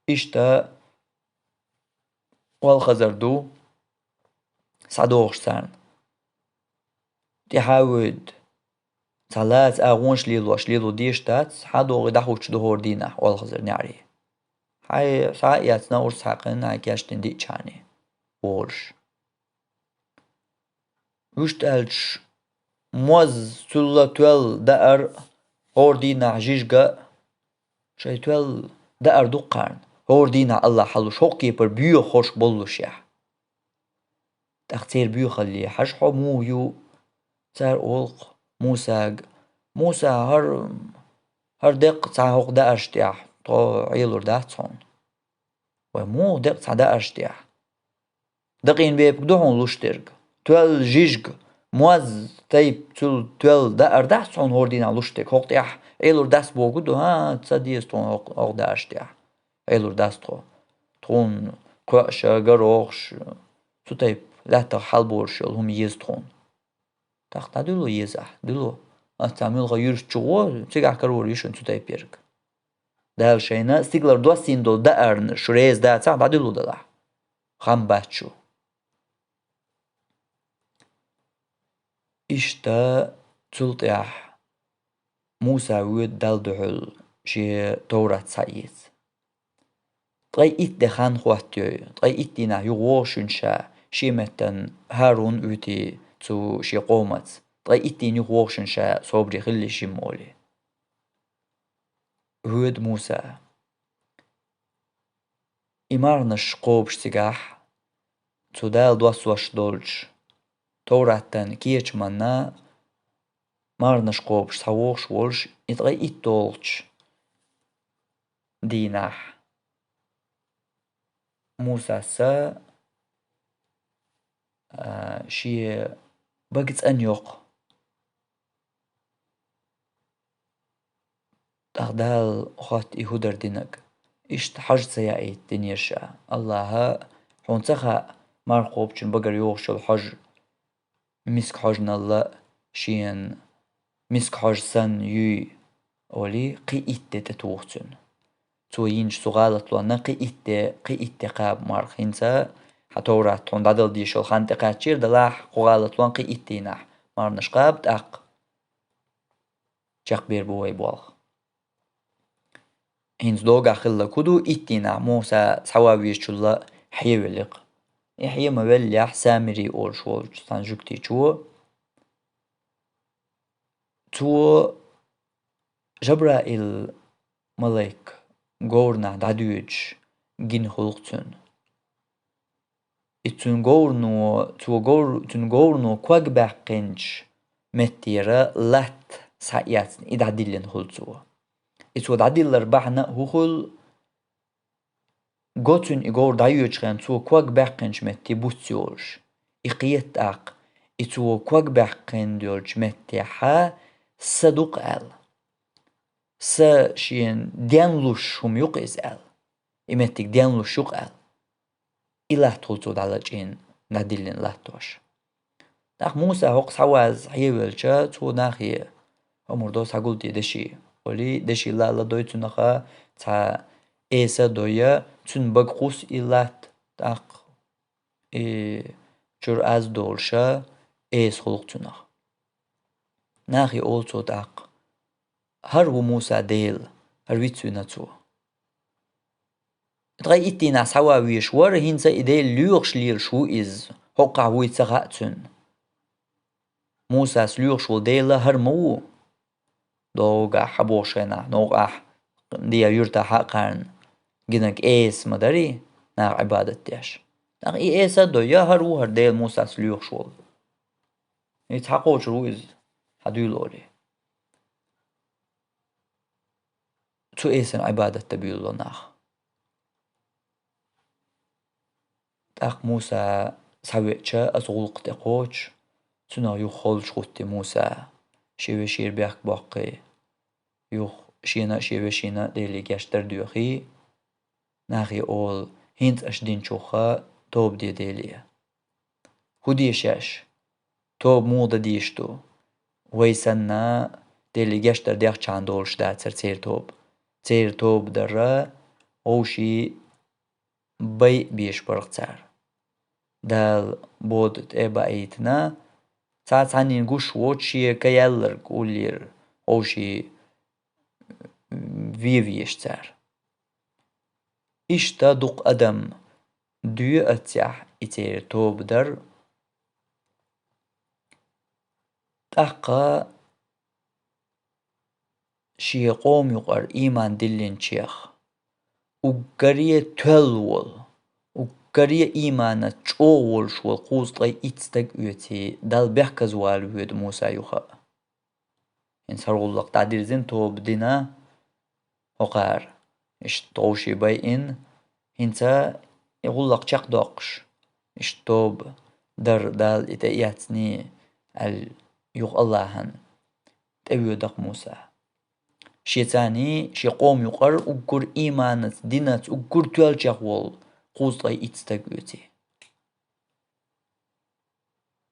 Иштта олхазар ду схьадогӀуш царна. ТӀаьхьа а воьду, цхьа лаца агӀонаш лелош, лело дезаш дац, схьадогӀий дӀахӀуттуш ду хӀора дийнахь олхазар неӀарий. Хьайн схьа а эцна, урс хьаькхина, хьайн кечдина диъчхьана волуш. Вуьшта аьлча, моз, цул а тоьлла даар, хӀора дийнахь жижиг а, шайн тоьлла даар ду-кх кхарна, хӀора дийнахь Аллахь хьалуш, хӀокху кепара боьха хӀорш боллушехь. ТӀаккха церан боьхалле хьажа хьо муха ю? Цара олу-кх Мусага: «Муса, хӀара, хӀара деккъа цхьа хӀокху даарш тӀехь тхо Ӏелур дац хьуна». «Вай, муха деккъа цхьа даарш тӀехь? Дакъийна бепиг ду хьуна луш дерг? Тоьлла жижиг, моз тайпа цул тоьлла даар дац хьуна хӀора дийнахь луш дерг? ХӀокху тӀехь Ӏелур дац бохург ду? ХӀан, ца деза тхуна хӀокху, хӀокху даарш тӀехь Ӏелур дац тхо. Тхуна кхоъаш а, горохаш а, цу тайпа лаьттах хьалаболуш йолу хӀума еза тхуна». «ТӀаккха дӀадуьллу еза ахь, дуьллу. Ас цхьа муьлхха юьрта чу гӀо, цигахь карор ю шуна цу тайпа ерг». Дала шайна стигалара доссийна долу даарна шу реза дацахь, дӀадуьллу делахь, хам бац шу. Иштта цул тӀаьхьа Муса воьду Далла дуьхьал шен товрат схьаэца. Ткъе итт де хан хӀоттайой, ткъе итт дийнахь юхавогӀу шуна ша, шен меттана ХӀарун а вуьтий цу шен къомаца, ткъе итт дийнахь юхавогӀу шуна ша, собаре хила жима олий. Воьду Муса. И марханаш кхобуш цигахь, цу Дала доссош долчу Товратан кечамна марханаш кхобуш схьавогӀуш волуш, и ткъе итт долчу дийнахь Мусас а, шен бага цӀанйоккху. ТӀаккха Дала хотту и хӀун дара динарг. Иштта хьожа ца яийта динера ша. АллахӀа, хьуна ца хаьа, марха кхобучун багара йогӀуш йолу хьожа миска хьожанал а шена миска хьожа санна юй олий, кхин итт де тӀетуху цуьнан. Цо йинчу цу гӀалатлонна кхин итт де, кхин итт де кхаба марха. ХӀинца хьан Товрат хьуна дӀадала дезаш йолу хан тӀекхаьчнера, делахь кху гӀалатлонна кхин итт дийнахь марханаш кхаба, тӀаккха чекхбер бу вай болх. ХӀинца догахь хилларг хӀун ду, итт дийнахь Муса схьаван везачул а хьевелира. И хье ма веллехь, Самири олуш волчу цхьана жуьгтичо, цо Жабраил малайк говрана дӀадоьдуш гина хуьлу-кх цуьнан. И цуьнан говрано, цо говр-, цуьнан говрано ког баьккхинчу меттера латта схьаэцна, и дӀадиллина хуьлу цо. И цо дӀадиллар бахьана а хӀун хуьлу, го цуьнан и говр дӀайоьдучу хенахь цо ког баьккхинчу метте буц йолуш. И кхета тӀаккха, и цо ког баьккхина йолчу меттехьа са ду-кх аьлла. Са шена денлуш хӀума ю-кх иза аьлла. И меттиг денлуш ю-кх аьлла. И латта хуьлу цо дӀалачкъийна, дӀадиллина латтош. ТӀаккха Муса хӀокху схьаваза хьевелча, цо нахе омра до, схьагулде деши олий, деши ла а ладой цунах, цхьа эса а дой, цуьнан бага кхуссу и латта, тӀаккха и чуьра аз долуша эса хуьлу-кх цунах. Нахе олу цо тӀаккха: «ХӀара ву Муса Дела, хӀара вицвина цо». Ткъе итт дийнахь схьаван везаш вара, хӀинца и Дела лоьхуш лелаш ву иза, хӀокхахь вуй ца хаьа цуьнан. Мусас лоьхуш волу Дела хӀара ма ву. Догахь хьан бохуш хенахь, новкъахь, дегӀан юьртахь а кхарна гинарг эса ма дарий, наха Ӏибадат деш. ТӀаккха и эса а дой, я хӀара ву хӀара Дела Мусас лоьхуш волу. И цхьа кхочур ву иза, хьан дуьйла олий. Цу эсана Ӏибадат дан буьйлало нах. ТӀаккха Муса схьавеача, аса гӀуллакх тӀекхочуш, цунах юха холчу хӀуттий Муса, шен вешера бехк боккхий, юха шена а, шен вешина а Деле гечдар доьхий, нахе олу: «ХӀинца аша динчух тоба де Деле». ХӀун де шаьш? Тоба муха дан дезаш ду? Вай санна, Деле гечдар дехчахьана долуш дацара церан тоба. Церан тоба дара вовшийн байа безаш бара-кх цара. Дала бода тӀе а баийтина, цхьа цхьаннина гуш воцуш шен ка яьлларг уллера вовшийн вен везаш цара. Иштта дукха адам доьху цехь и церан тоба дар. ТӀаккха шен къоман юкъара ийман диллинчех уггаре тоьлла волу, уггаре ийманца чӀогӀа волуш волу кхузткъе итт стаг оьций, Далла бехказавала воьду Муса юха а. ХӀинца хӀара гӀуллакх дӀадирзина, тоба дина хӀокхара. Иштта вовшийн байина, хӀинца и гӀуллакх чекхдоккхуш, иштта тоба дар Дала и тӀеэцний аьлла, юха Аллахьан тӀевоьду-кх Муса. Шеца а, шен къоман юкъара уггар ийманца, динца уггар тоьллачех волу кхузткъе итт стаг оьций.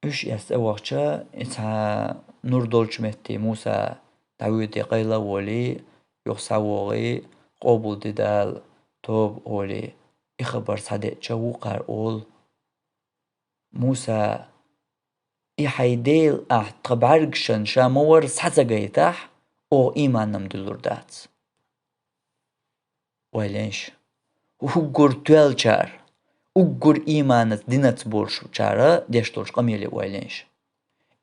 Уьш эцна тӀевахча, и цхьа нур долчу метте Муса дӀавоьдий, къайла а волий, юха схьавогӀий, къобалде Дала, тоба олий, и хабар схьадеача, вукхара олу: «Муса, и хьайн Дела ахь тхан бӀаьргашна ша ма варра схьа ца гайтахь, оха ийман-м дуьллур дац». Вай лайш, уггар тоьллачар, уггар ийманаца, динаца болчара деш долча къамеле ойла е.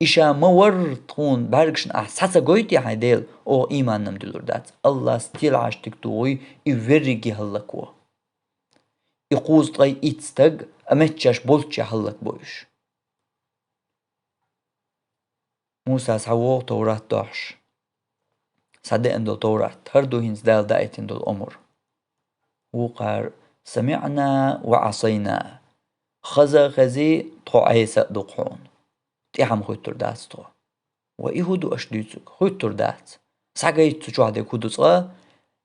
И ша ма варра тхона бӀаргашна ахь схьа ца гойтий хьайн Дела, оха ийман-м дуьллур дац. АллахӀа стелхьаш тига тухий, и верриге хӀаллакву. И кхузткъеи итт стаг а метташка болчча хӀаллакбу уьш. Муса схьавогӀу Товрат дохьаш. Схьадеана долу Товрат, хӀара ду хӀинца Дала даийтина долу омра. Вукхара: «СамиӀна ва Ӏасайна». Хаза а хези, тхо Ӏеса а ду-кх хьуна. ТӀехьа-м хуьттур дац тхо. Ва и хӀун ду аша дуьйцург? Хуьттур дац. Схьагайта цу чохь дерг хӀун ду цкъа?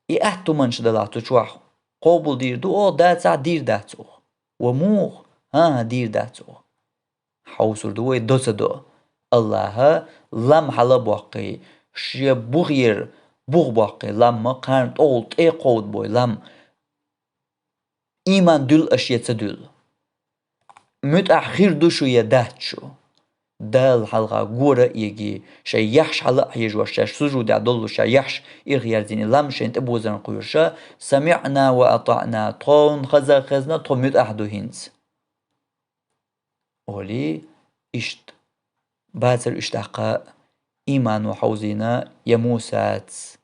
И атта хӀуманаш далахь цу чохь, къобалдийр ду оха, дацахь, дийр дац оха. Ва муха? ХӀан-хӀа, дийр дац оха. Хьовсур ду вай, до ца до. АллахӀа лам хьала а боккхий, шен бухера бух боккхий лам, кхарна тӀехула тӀе а кховдабой лам. Ийман дуьллу аша я ца дуьллу? МуьтӀахь хир ду шу я дац шу? Дала хьалха гора а эгий, шайн яххьаш хьала а хьежош, шаьш сужудехь доллуш, шайн яххьаш ирх ерзийна, лам шайна тӀебозарна кхоьруш: «СамиӀна ва атаӀна», тхуна хаза а хезна, тхо муьтӀахь ду хӀинца. Олий, иштта бацара уьш тӀаккха иймано хьовзийна, я Мусаца,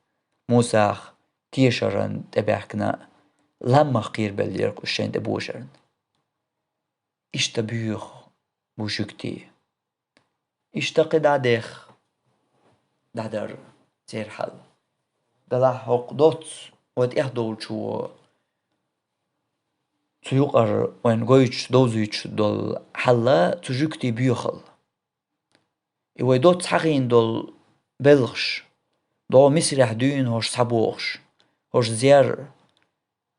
Мусах тешаран тӀебаьхкина, ламмах кхерабеллера уьш шайна тӀебожарна. Иштта боьха бу жуьгтий. Иштта кхин дӀадехха дӀадара церан хьал. Делахь хӀокху доцца вай тӀехдолчо цу юкъара вайна гойтуш, довзуьйтуш долу хьал цу жуьгтийн боьхалла. И вай доцца хьахийна долу белхаш, дӀо Мисрехь дуьйна хӀорш схьабохуш, хӀорш зер,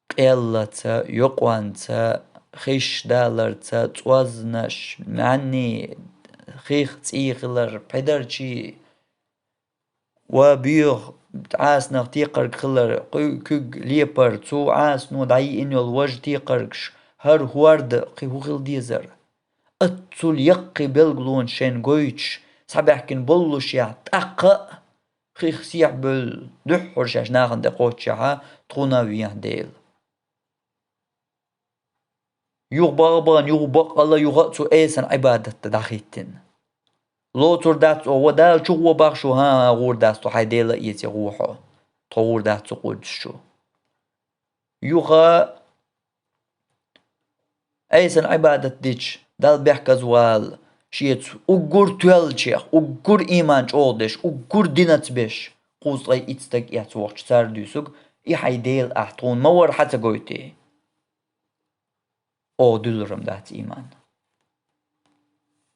къеллаца, йокъонца, хиш даларца, цӀознаш, маьӀний, хих цӀий хилар, пхьидарчий, ва боьха Ӏасанах текхарг хилар, кху-, куьг лепар, цу Ӏасано дӀайиъна йолу важа текхаргаш, хӀара хӀорда кхин хӀун хила дезара? Аццул яккхий белгалонаш шайна гойтуш, схьабаьхкина боллушехь, тӀаккха а хих сехьабевлла, дуьххьара шаьш нахана тӀе кхоччехьа, тхуна а вехьа Дела. Юха бакъ а бахана, юха бакъ а ла, юха а цу Ӏесана Ӏибадат дан дӀахӀиттина. Лоцур дац оха, ва Дала чу гӀо бах шу, хӀан-хӀа, гӀур дац тхо, хьайн Дела а эций гӀо хьо. Тхо гӀур дац цу къудсаш чу. Юха Ӏесана Ӏибадат дича, Далла бехказавала, шеца уггар тоьллачех, уггар ийман чӀогӀа деш, уггар динаца беш, кхузткъе итт стаг эцна вахча цара дуьйцург: «И хьайн Дела ахь тхуна ма варра хьан ца гойтий?» Оха дуьллур-м дац ийман.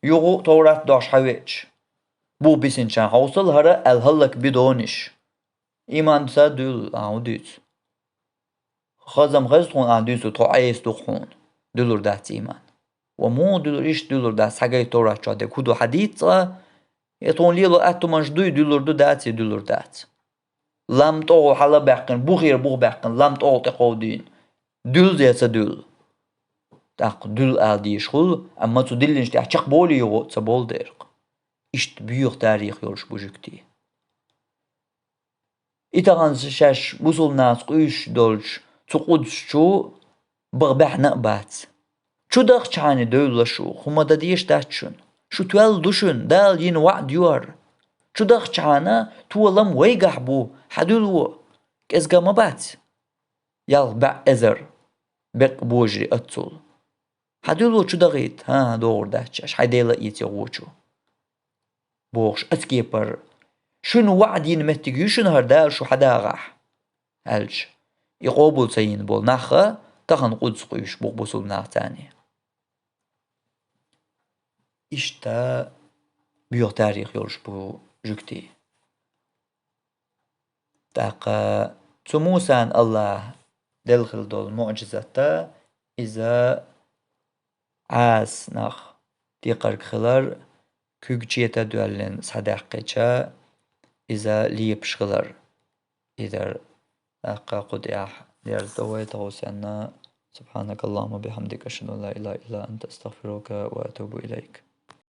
Юха а Товрат дохьуш хьавеача, бух бисинчарна хьовсал хӀара аьлла хӀаллак би донаш. Ийман ца дуьллу, ахьа хӀун дуьйцу? Хаза-м хеза тхуна ахьа дуьйцург, тхо Ӏеса ду-кх хьуна. Дуьллур дац ийман. Ва муха дуьллур, иштта дуьллур дац, схьагайта Товрат чохь дерг хӀун ду хьан дийца цкъа? Я тхуна лело атта хӀуманаш дуй, дуьллур ду, дац, я дуьллур дац. Лам тӀехула хьала а баьккхина, бухера бух баьккхина, лам тӀехула тӀе кховдийна. Дуьллу я ца дуьллу? ТӀаккха дуьллу ала дийша хуьлу, амма цу диллинчу тӀехь чекхболий юха а ца болу дера-кх. Иштта боьха тарих йолуш бу жуьгтий. И тахана шаьш бусулба нахаца къуьйсуш долчу цу къудсаш чу баха баьхьна а бац. Чу дахчахьана девлла шу, хӀума дан дезаш дац шуна. Шу тоьлла ду шуна, Дала йина ваӀда ю хӀара. Чу дахчахьана, толам вайгахь бу, хьан дуьллу? КӀезга ма бац. Ялх бӀе эзар беккъа божарий аццул. Хьан дуьллу чу дахийта? ХӀан-хӀа, догӀур дац шаьш, хьайн Дела а эций гӀо чу. Бохуш, аса кепара: «Шуна ваӀда йина меттиг ю шуна хӀара, Дала шу хьан дагӀахь», аьлча, и къобал ца йина болу нах а тахана къудсаш къуьйсуш бу-кх бусулба нахаца. Иштта боьха тарих йолуш бу жуьгтий. ТӀаккха цу Мусана АллахӀа делла хилла долу муӀжизат, иза Ӏаса нах текхарг хилар, куьг чета а доьллина схьадаьккхича, иза лепаш хилар. И дара. ТӀаккха кху тӀехь дерзадо вай тахана санна. سبحانك اللهم وبحمدك، أشهد أن لا إله إلا أنت، أستغفرك وأتوب إليك.